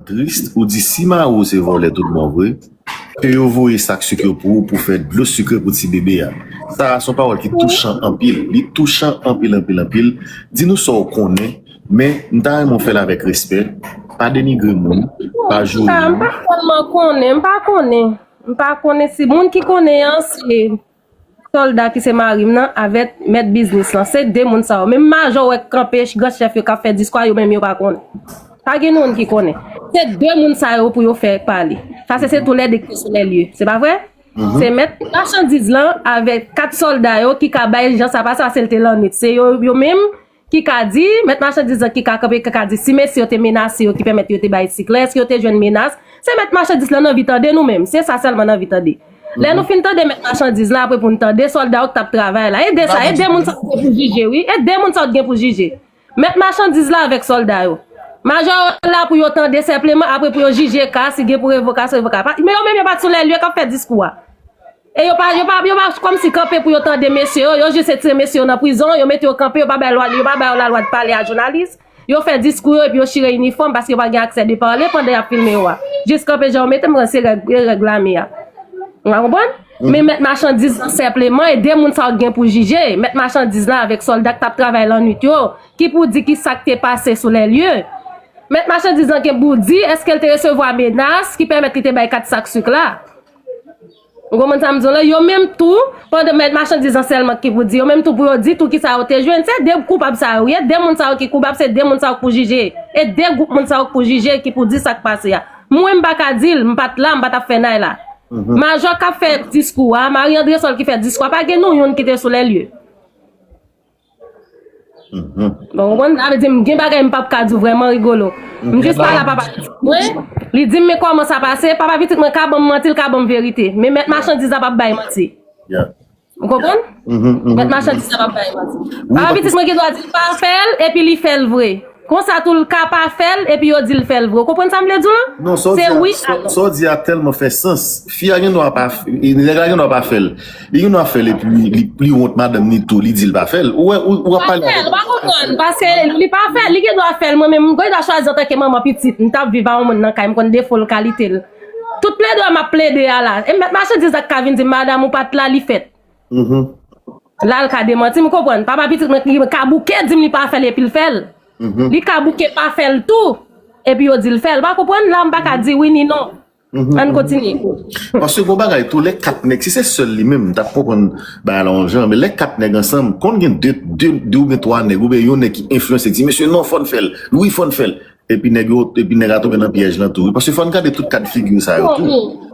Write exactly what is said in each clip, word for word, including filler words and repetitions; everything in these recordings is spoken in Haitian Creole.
Tris, ou di si mari w se vòlè tout bon vre, ke yo voye sak sik yo pou ou pou fè dlo sikre pou ti bebe a. Sa a se yon pawòl ki touchan anpil. Li touchan anpil, anpil, anpil. Di nou sa w konnen, men m ta renmen w fè l avèk respè. Pa denigre moun, pa joure moun. M pa tèlman konnen, m pa konnen. M pa konnen si moun ki konnen an se sòlda ki se mari m nan avèk mèt biznis lan. Se de moun sa yo. Menm majò w wè k kanpe, gran chèf yo k ap fè diskou a, yo menm yo pa konnen. Pa gen moun ki konnen. Se de moun sa yo pou yo fè pale. Paske se toulède ki te sou lè lye. Se pa vre? Se mèt machandiz lan avèk kat sòlda yo ki ka bay jan sa pase, paske l te lannwit. Se yo, yo menm ki ka di, mèt machandiz lan ki ka kanpe, ki ka di si mesye yo te menase yo ki pèmèt yo te bay sik lan, èske yo te jwenn menas? Se mèt machandiz lan n anvi tande nou menm. Se sa sèlman n anvi tande. Lè nou fin tande mèt machandiz lan, apre pou n tande sòlda yo k t ap travay la. E de sa, e de moun sa yo t gen pou jije, wi. E de moun sa yo t gen pou jije. Mèt machandiz la avèk sòlda yo. Majò yo la pou yo tande senpleman, apre pou yo jije ka, si gen pou revokasyon, revoka. Pa- Men yo menm yo pa t sou lè lye k ap fè diskou a. E yo pa, yo pa, yo pa kòmsi kanpe pou yo tande mesye yo, yo jis retire mesye yo nan prizon, yo mete yo kanpe, yo pa bay lwa, yo pa bay yo lalwa de pale a jounalis. Yo fè diskou yo epi yo chire inifòm paske yo pa gen aksè de pale pandan y ap filme yo a. Jis kanpe jan yo mete m, se règ, règ lame a. Ou ka konprann? Men mèt machandiz lan senpleman e de moun sa yo gen pou jije. Mèt machandiz lan avèk sòlda k t ap travay lannwit yo, ki pou di ki sa k te pase sou lè lye. Mèt machandiz lan gen pou di èske l te resevwa menas ki pèmèt li te bay kat sak sik la. Ou konprann sa m di w la? Yo menm tou, pandan mèt machandiz lan sèlman ki pou di, yo menm tou pou yo di tou kisa yo te jwenn. Se de koupab sa yo ye, de moun sa yo ki koupab, se de moun sa yo k pou jije. E de gwoup moun sa yo k pou jije, ki pou di sa k pase a. Mwen, m pa ka di l, m pa t la, m pa t ap fè nay la. Majò k ap fè diskou a, Marie Andrésol ki fè diskou a, pa gen nou youn ki te sou lè lye. Bon, ou konprann? Sa vle di m gen bagay m p ap ka di w vrèman Rigolo. M jis pale a papa pitit mwen, li di m men kòman sa pase, papa pitit mwen ka ban m manti, l ka ban m verite. Men mèt machandiz la p ap bay manti. Ou konprann? Mèt machandiz la p ap bay manti. Papa pitit mwen gen dwa di l pa fè l, epi li fè l vre. Konsa tou l ka pa fè l, epi yo di l fè l vre. Ou konprann sa m vle di w lan? Se wi ak non. Sa w di a tèlman fè sans. Fi a gen dwa pa, e, nèg la gen dwa pa fè l. Li gen dwa fè l epi li, li, li wont madanm ni tou, li di l pa fè l. Ou wè, ou, ou ap pale avèk. Pa fè l, ou pa konprann, paske li pa fè l, li gen dwa fè l. Mwen menm, m gen dwa chwazi antanke manman pitit, m t ap viv a yon moun nan kay, m konn defo l, kalite l. Tout plede m ap plede a la. E mèt machandiz la k ka vin di m, madanm ou pa t la, li fèt. La l ka demanti m, konprann. Papa pitit mwen ki ka bouke di m li pa fè l epi l fè l. Li ka bouke pa fè l tou, epi yo di l fè l. Pa konprann, la m pa ka di wi ni non. Ann kontinye. Paske gon bagay tou, lè kat nèg, si se sèl li menm, m t ap konprann bagay la yon jan, men lè kat nèg ansanm, konn gen de, de, de oubyen twa nèg, oubyen yon nèg ki enfliyanse, di, mesye, non, fò n fè l, wi, fò n fè l. Epi nèg yo, epi nèg la tonbe nan pyèj lan tou, wi. Paske fò n gade tout ka de figi sa yo tou.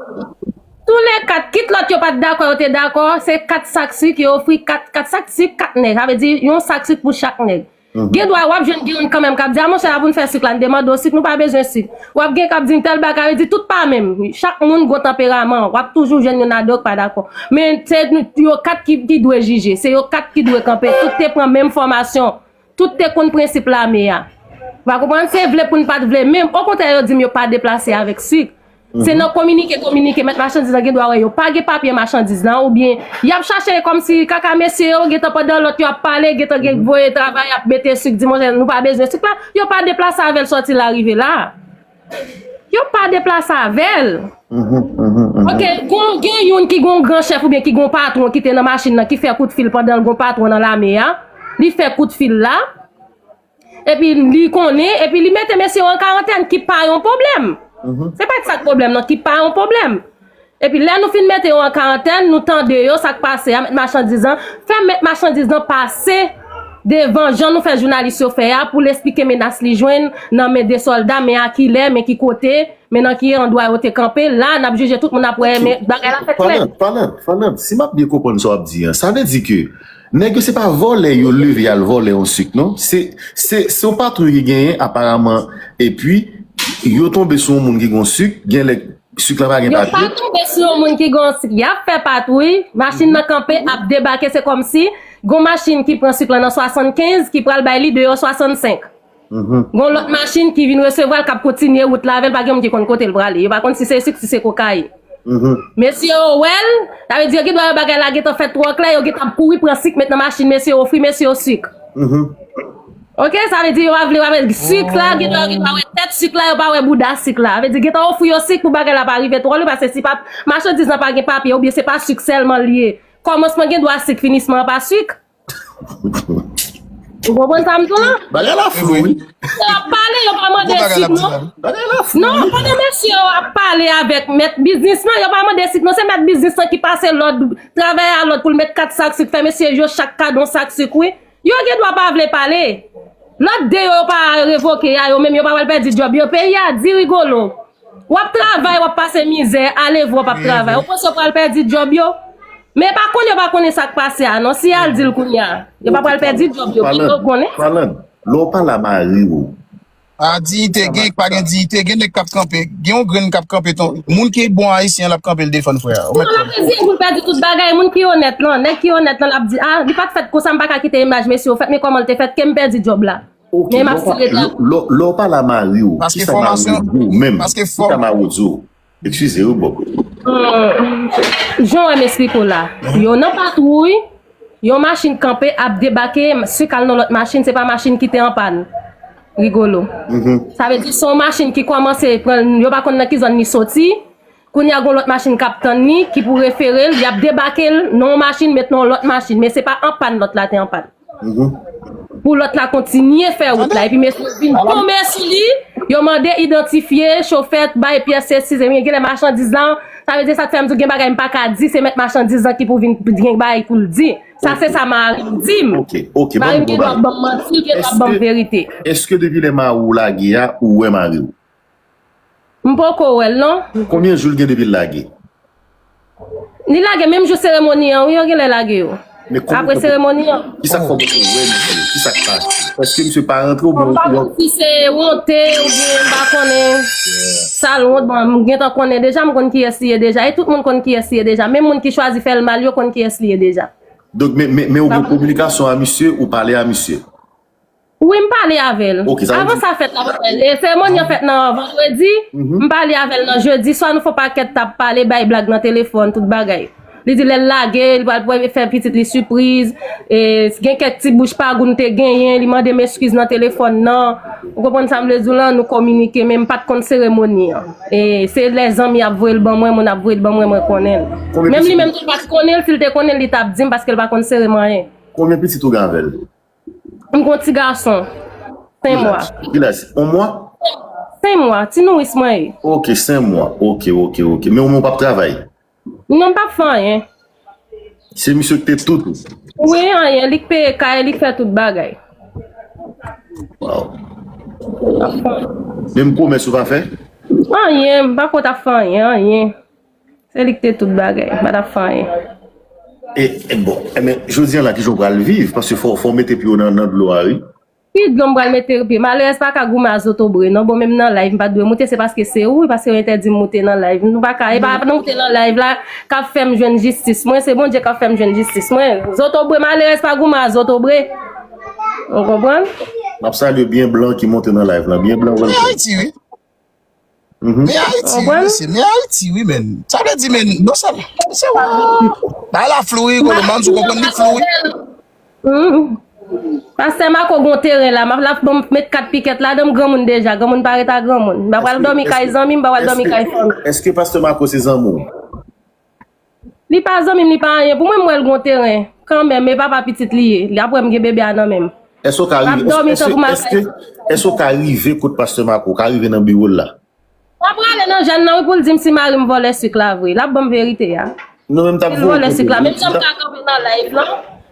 Tou le kat, kit lòt yo pa t dakò, yo te dakò, se kat sak sik, yo ofri kat, kat sak sik, kat nèg. Sa vle di, yon sak sik pou chak nèg. Gen dwa w ap jwenn gen youn kanmenm k ap di, a monchè, a pou n fè sik la, n te mande w sik, nou pa bezwen sik. W ap gen k ap di m tèl bagay, di tout pa menm. Chak moun gon tanperaman. W ap toujou jwenn youn ladan yo k pa dakò. Men se yo kat ki, ki dwe jije. Se yo kat ki dwe kanpe. Tout te pran menm fòmasyon. Tout te konn prensip lame a. Ou pa konprann? Se vle pou n pa t vle. Men, okontrè, yo di m yo pa deplase avèk sik. Se nan kominike, kominike, mèt machandiz lan gen dwa wè yo pa gen papye machandiz lan, oubyen y ap chache kòmsi kaka mesye yo, gentan pandan lòt yo ap pale, gentan gen voye travay, ap mete sik, di, monchè, nou pa bezwen sik la, yo pa deplase avè l sòti la rive la. Yo pa deplase avè l. Ok, gon, gen youn ki gon gran chèf oubyen ki gon patwon ki te nan machin nan, ki fè kout fil pandan l gon patwon nan lame a. Li fè kout fil la. Epi li konnen, epi li mete mesye yo an karantèn, ki pa yon pwoblèm. Se pa t sa k pwoblèm nan, ki pa yon pwoblèm. Epi lè nou fin mete yo an karantèn, nou tande yo, sa k pase a, mèt machandiz lan, fè mèt machandiz lan pase devan jan nou fè jounalis yo fè a, pou l esplike menas li jwenn nan men de sòlda, men a kilè, men ki kote, men nan ki andwa yo te kanpe. La, n ap jije tout moun ap wè, men bagay la fèt klè. Fanant, Fanant, Fanant, si m ap byen konprann sa w ap di an, sa vle di ke nèg yo se pa vòlè yo leve y al vòlè yon sik, non. Se, se, se yon patwouy ki genyen, aparaman, epi yo tonbe sou yon moun ki gen yon sik, genlè sik lan pa gen papye. Yo pa tonbe sou yon moun ki gen yon sik. Y ap fè patwouy, machin nan kanpe, ap debake, se kòmsi gon machin ki pran sik lan nan swasannkenz, ki pral bay li deyò swasannsenk. Gon lòt machin ki vin resevwa l, k ap kontinye wout la avè l, pa gen moun ki konn kote l prale. Yo pa konn si se sik, si se kokayin. Mesye yo wè l, sa vle di yo gen dwa wè bagay la gentan fèt twò klè, yo gentan ap kouri pran sik, met nan machin mesye yo, ofri mesye yo sik. Ok, sa vle di yo pa vle wè sik la, gen dwa yo gen dwa wè tèt sik la, yo pa wè bouda sik la. Sa vle di gen tan ofri yo sik pou bagay la pa rive twò lwen, paske si pa machandiz lan pa gen papye, oubyen se pa sik sèlman li ye. Kòmansman gen dwa sik, finisman an pa sik. Ou konprann sa m di w la? Bagay la flou, wi. Yo ap pale, yo pa mande sik, non. Bagay la flou. Non, pandan mesye yo ap pale avèk mèt biznis lan, yo pa mande sik, non. Se mèt biznis lan ki pase lòd, travayè a lòd pou l met kat sak sik, fè mesye yo chak kado yon sak sik, wi. Yo gen dwa pa vle pale. Lòt de yo, yo pa revoke a, yo menm yo pa pral pèdi djòb yo. Peyi a di, Rigolo. W ap travay, w ap pase mizè, ale vre w p ap travay. Ou panse w pral pèdi djòb yo? Men pa konnen, yo pa konnen sa k pase a, non. Si y al di l kounye a, yo pa pral pèdi djòb yo, men yo konnen. Palan, lè w pale a mari w, a diyite, gen k pa gen diyite, gen nèg k ap kanpe, gen yon grenn k ap kanpe, ton, moun ki bon ayisyen, l ap kanpe, l defann frè a. Ou mèt konn. L ap eseye pou l pèdi tout bagay, moun ki onèt lan, nèg ki onèt lan, l ap di, a, li pa t fèt konsa, m pa ka kite imaj mesye yo fèt, men kòman l te fèt, ke m pèdi djòb la. Ok, men m ap lè w pa-, sire la. Lè, lè, lè w pale a mari w, kisa mari w di w menm? Kisa mari w di w? Eskize wi, bòb. Hmm, jan w wè m esplike w la, yo nan patwouy, yon machin kanpe ap debake, sik al nan lòt machin, se pa machin ki te an pàn. Rigolo. Sa vle di se yon machin ki kòmanse pran, yo pa konn nan ki zòn li soti. Kounye a, gen yon lòt machin k ap tann li, ki pou refere l, y ap debake l nan yon machin, met nan yon lòt machin, men se pa an pàn lòt la te an pàn. Pou lòt la kontinye fè wout la. Epi mesye yo vin tonbe sou li, yo mande idantifye chofè, bay pyès sesi, ebyen genlè machandiz la, sa vle di sa k fè m di w gen bagay m pa ka di, se mèt machandiz lan ki pou vin gen bagay pou l di. Sa se sa mari m di m. Mari m gen dwa ap ban m manti, l gen dwa ap ban m verite. Èske depi lè mari w lage a, ou wè mari w? M poko wè l non. Konbyen jou l gen depi l lage? Li lage menm jou seremoni an, wi, yo genlè lage yo. Apre seremoni an. Kisa k fè w poko wè misye? Kisa k pase? Èske misye pa rantre oubyen ou wè? Si se wonte oubyen m pa konnen. Sa l wont, bon, m gentan konnen deja, m konn kiyès li ye deja. E tout moun konn kiyès li ye deja. Menm moun ki chwazi fè l mal, yo konn kiyès li ye deja. Donk, men, men, men ou gen kominikasyon a misye, ou pale a misye? Wi, m pale avè l. Avan sa fèt la, m pale. E seremoni an fèt nan vandredi, m pale avè l nan jedi swa, nou fè yon pakèt t ap pale, bay blag nan telefòn, tout bagay. Li di lè l lage, li pral fè pitit li sipriz, e gen kèk ti bouch pagou n te genyen, li mande m eskiz nan telefòn nan. Ou konprann sa m vle di w lan, nou kominike, men m pa t konn seremoni an. E se lè zanmi ap voye l ban mwen, moun ap voye l ban mwen, mwen konnen l. Menm li menm tou, li pa t konnen l, si l te konnen l, li t ap di m, paske l pa konn seremoni an. Konbyen pitit ou gen avè l? M gon ti gason. Senk mwa. Kilaj? Yon mwa? Senk mwa. Ti nouris mwen ye. Ok, senk mwa. Ok, ok, ok. Men ou menm ou p ap travay? Non, m p ap fè anyen. Se misye ki te tout ou? Wi, anyen. Li k peye kay, li k fè tout bagay. Waw. M p ap fè anyen. Menm pwomès ou pa fè? Anyen. M pa ko t ap fè anyen, anyen. Se li ki te tout bagay, m pa t ap fè anyen. E, e bon, e men, jodi a la, kijan w pral viv? Paske fò, fò w mete pye w nan, nan dlo a, wi. Ki dlo m pral mete pye? Malerèz pa ka goumen a zotobre, non. Bon, menm nan live, m pa t dwe moute, se paske se ou, paske yo entèdi m moute nan live. Nou pa ka, e pa nan moute nan live la, k ap fè m jwenn jistis mwen, se Bondye k ap fè m jwenn jistis mwen. Zotobre, malerèz pa goumen a zotobre. Ou konprann? M ap salye byen blan ki monte nan live la, byen blan. Men Ayiti, wi. Men Ayiti, wi, mesye, men Ayiti, wi, men. Sa vle di, men, non sèlman, se wa. Bay la flou, wi, Rigolo, man, sou konprann li flou, wi. Pastè Marco gon teren la, m ap la, bon, met kat pikèt ladan, m granmoun deja, granmoun pa ret a granmoun. M pa pral dòmi kay zanmi m, m pa pral dòmi kay fanmi. Èske Pastè Marco se zanmi w? Li pa zanmi m, li pa anyen. Pou mwen, m wè l gon teren. Kanmenm, e papa pitit li ye. Li ap wè m gen bebe a nan men m. Èske w ka rive, èske, èske, èske w ka rive kot Pastè Marco? Ou ka rive nan biwo l la? M ap prale nan jèn nan, wi, pou l di m si mari m vòlè sik la vre. L ap ban m verite a. Non, men m t ap voye w kote l. Menm jan m ka kanpe nan live lan,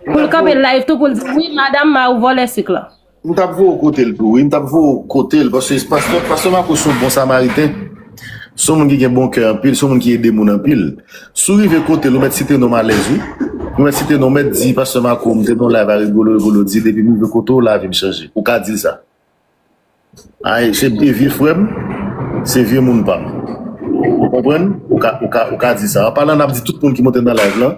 pou l kanpe live tou, pou l di, wi, madanm, mari w vòlè sik la. M t ap voye w kote l tou, wi. M t ap voye w kote l, paske pastè, pastè Marco se yon bon samariten. Se yon moun ki gen bon kè anpil, se yon moun ki ede moun anpil. Si w rive kote l, ou mèt site non m alèz, wi. Ou mèt site non, ou mèt di, pastè Marco, m te nan live a Rigolo, Rigolo di, depi m rive kote w, lavi m chanje. Ou ka di l sa. Ay, se de vye frè m, se vye moun pa m. Ou konprann? Ou ka, ou ka, ou ka di sa. An palan, n ap di tout moun ki monte nan live lan,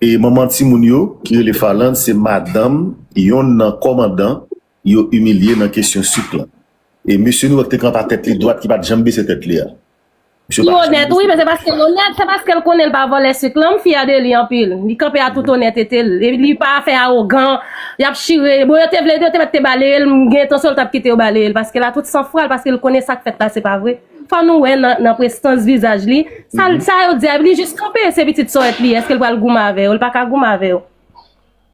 e manman timoun yo, ki rele Falande, se madanm yonn nan kòmandan yo imilye nan kesyon sik lan. E mesye nou wè ki te kanpe a tèt li dwat, ki pa t janm bese tèt li a. Li onèt, wi, men se paske l onèt, se paske l konnen l pa vòlè sik lan, m fyè de li anpil. Li kanpe a tout onètete l. E li pa fè awogan, y ap chire. Bon, yo te vle, yo te mèt te baleye l, m gen entansyon l t ap kite yo baleye l, paske l a tout san fwa l, paske l konnen sa k fèt la, se pa vre. Fò nou wè nan, nan prestans vizaj li, sa, sa yo di a, li jis kanpe, se pitit sòrèt li, èske l pral goumen avè yo? L pa ka goumen avè yo.